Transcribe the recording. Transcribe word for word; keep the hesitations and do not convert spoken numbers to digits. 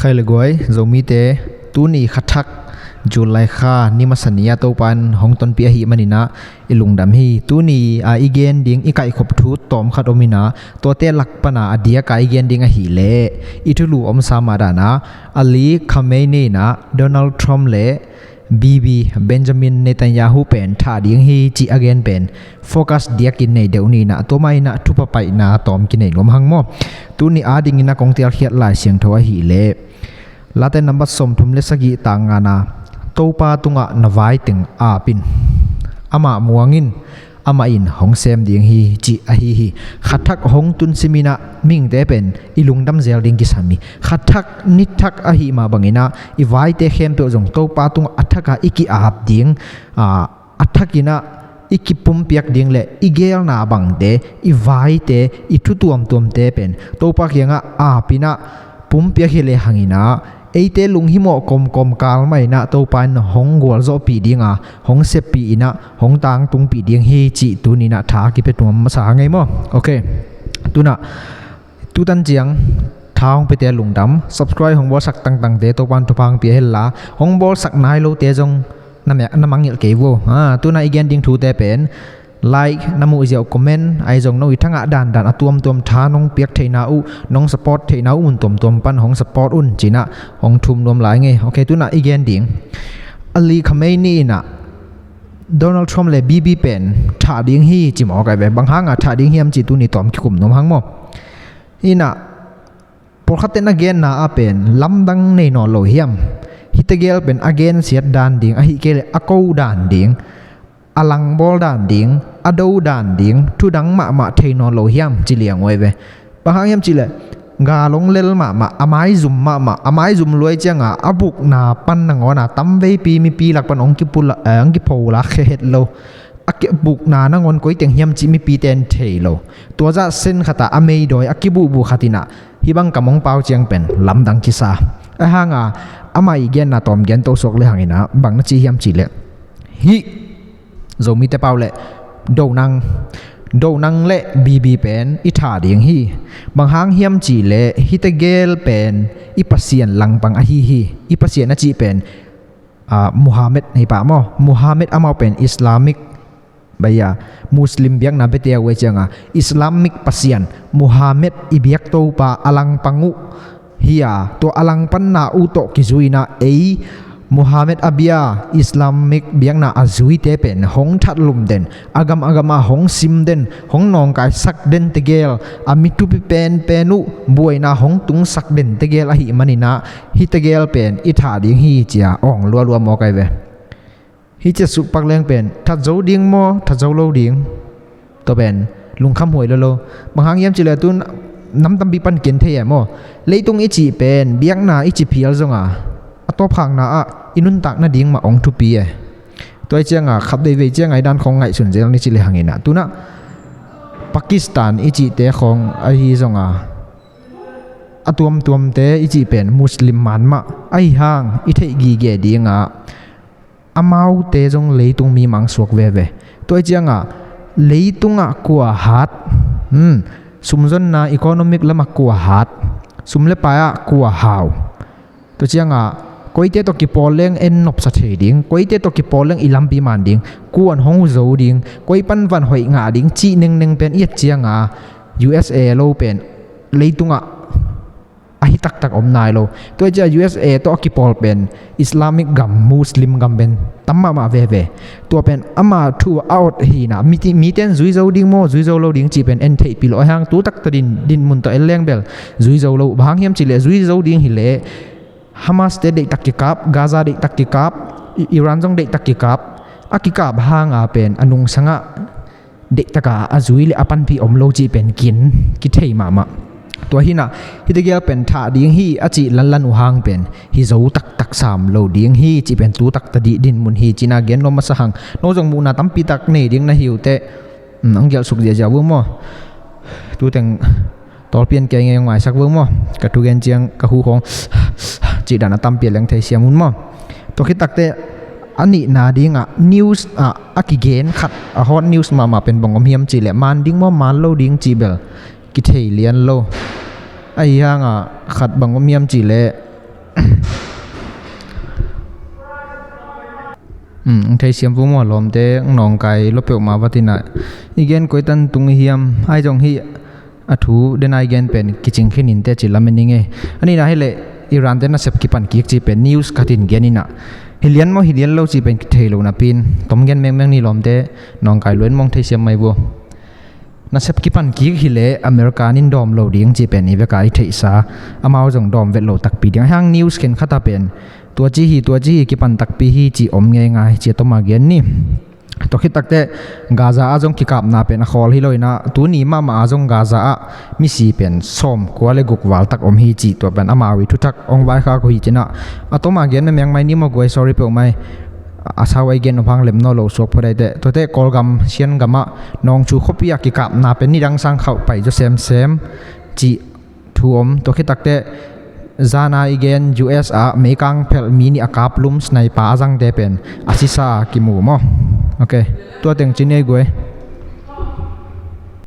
Khai le guai, Zomite, tuni kha thak, July kha ni masa ni-a Topa in hong tonpih ahih manin ah i lungdam hi. Tuni a i gen ding i kaihkhop thu tawmkhat om in ah, tuate lak pan a a diak a i gen ding ahih leh i thulu omsa mah dan a, Ali Khamenei in ah Donald Trump le Bibi, Benjamin Netanyahu pen thah ding hi cih a gen pen focus diakin nei deuh ni in ah, tua mah in ah thupha paihna tawm kinei nuam hang maw. Tuni a dingin ah kong telkhiat Lai Siangtho ahih leh, Late number sawmthum le sagih, tang ngana, Topa tungah na vai teng ap in, amah muang in, amah in hong sem ding hi, cih ahi hi. Kha thak hong tun simin ah mihingte pen i lungdam zel ding kisam hi. Kha thak, ni thak ahih mah bangin ah i vaite khempeuh zong Topa tungah a thak a i ki-ap ding, a, a thakin ah i kipumpiak ding le i geelna bangte, i vaite, i thu tuamtuamte pen Topa kiangah ap in ah pumpiak hi lehang in ah, eite lunghimawh kawmkawm kal mah in ah Topa in hong gualzawhpih ding a, hong seppih in ah, hong tangtungpih ding hi cih tuni in ah tha kipia nuam masa hang ei maw. Ok. Tu in ah, tu tan ciang tha hong piate lungdam, subscribe hong bawlsak tangtangte Topa in thupha hong pia hen la, hong bawlsak nai lote zong na meh, na mangngilh kei vo. Ah, tu in ah i gen ding thute pen, like, na muh ziau comment, ahi zong no i thangah dandan a tuamtuam tha nong piak theihna uh, nong support theihna uh mun tuamtuam pan hong support un cih in ah hong thum nuam lai ing ei. Ok, tu in ah i gen ding. Ali Khamenei in ah Donald Trump le Bibi pen thah ding hi ci mawk ai ve. Bang hang a thah ding hiam cih tuni tawm kikum nuam hang maw. In ah, pawlkhatte in a genna ah pen lamdang nei nawn lo hiam? Hih tegel pen a gensiat dan ding, ahih kei leh a ko dan ding, a langbawl dan ding, a do dan ding, thudang mahmah thei nawn lo hiam ci liang uh ai ve. Bang hang hiam cih leh, gal hong lel mahmah, a maizum mahmah, a maizum luai ciang a, a bukna pan nangawn a tamveipi mipi lak pan hong kipula, eh, hong kipholak khe het lo. A ki-, bukna nangawn koi teng hiam cih mipite in thei lo. Tua zah sen khat a, a meidawi a kibuhbuh khat in ah hih bang kam hong pau ciang pen lamdang kisa. Ahi hang a, amah i genna tawm gen to suak lehang in ah, bang na ci hiam cih leh, hih Zomite pau leh, Do nang, Do nang le Bibi pen i thah ding hi. Bang hang hiam cih leh hih tegel pen i Pasian langpang ahi hi. I Pasian a cih pen, ah, Muhammad hi pah maw. Muhammad amau pen Islamic, bai a, Muslim biakna biate uh ai ciang a, Islamic Pasian, Muhammad i biak Topa a langpang uh hi a, tua a langpanna uh tawh kizui in ah ei, Muhammad a bia, Islamic biakna a zuite pen hong thatlum den, a gam a gam ah hong sim den, hong nawngkaisak den tegel, a mi thupi penpen uh buaina hong tungsak den tegel ahih manin ah, hih tegel pen i thah ding hi ci a awng lualua mawk ai ve. Hih ci a sukpak leng pen that zo ding maw, that zo lo ding? Tua pen lungkham huai lo lo. Bang hang hiam cih leh tu nam tampi pan ken thei e maw. Leitung i cih pen biakna i ci phial zong a, a tawpkhakna ah i nuntak nading mah hong thupi e. Tua hi ciang a, khat veivei ciang a i dan khawng ngaihsun zel ni ci lehang in ah, tu in ah Pakistan i cihte khawng ahi zong a, a tuamtuamte i cih pen Muslim man mah ahi hang, i theih gige ding a, amaute zong leitung mi mangsuak veve. Tua hi ciang a, leitungah kua hat, hmm, sumzonna economic lamah kua hat, sum le pai ah kua hau. Tua ciang a, koite tawh kipawl leng en nopsa thei ding, koite tawh kipawl leng i lampi man ding, kuan hong zo ding, koi pan van hoih ngah ding cih nengneng pen i et ciang a, U S A lo pen leitungah ahi taktak om nai lo. Tua hi ciang a, U S A tawh a kipawl pen Islamic gam, Muslim gam pen tam mahmah veve. Tua pen ama thu a awt hi in ah, mite in zui zo ding maw, zui zo lo ding cih pen en theihpih lo. Ahi hang tu taktak din, dinmun tawh en leng bel zui zo lo. Bang hang hiam cih leh zui zo ding hi leh Hamas te deihtak kikap, Gaza deihtak kikap, I-, Iran zong deihtak kikap, a kikap hang a pen a nungsang ah deihtak a a zui le a panpih om lo cih pen kin kithei mahmah. Tua hi in ah, hih tegel pen thah ding hi a cih lanlan uh hang pen hi zo taktak sam lo ding hi cih pen tu taktak dih dinmun hi ci in ah gen nuam masa hang. No zong muhna tampi tak nei ding na hi uh teh, hmm, ang gelh suk ziahziah uh maw. Tu teng tawlpi an kei ngei hong maisak uh maw. Ka thugen ciang ka hu khawng cih dan a tampi a leng thei siam un maw. Tua khit takteh a nihna ding ah news ah a kigen khat, a hot news mahmah pen bang om hiam cih leh, man ding maw, man lo ding cih bel kithei lian lo. Ahi hang a khat bang om hiam cih leh, Hong theisiam vo maw lawmte, nawngkai lo peuhmah va tinah i gen koi tan tung i hiam, ai zong hi a thu dena i gen pen kicing khin inteh ci lam en ning e. A nihna hileh Iran te nasep kipan kik ci pen news khatin gen inah hi lian maw hi lian lo ci pen kithei lo napi in tom gen mengmeng ni lawmte, nawngkai luen mawng theisiam mai vo. Nasep kipan kik hileh America in dawm lo ding ci pen i veka i theihsa, amau zong dawm vet lo takpi ding a hiang news khen khata pen tua ci hi tua ci hi kipan takpi hi ci om ngeingai ci a toma gen ni. Tua khit takteh Gaza ah zong kikapna pen a khawl hi lo inah tuni mahmah ah zong Gaza ah misi pen sawm kua le guk val tak om hi ci tua pen amau i thuthak hong vaikhak uh hi cinah a toma gen mengmeng mai ni maw guai, sorry peuhmai. A sau a i gen nop hang lem naw lo suak phot aiteh. Tuate Kawlgam Siangam ah nawngchu khuapi ah kikapna pen nidang sang khauh pai zaw semsem cih thu om. Tua khit takteh zana i gen U S ah meikang phelh mi nih a kap lum sniper a zangte pen a sisa a kimu maw. Ok, tua teng ci ni ei guai.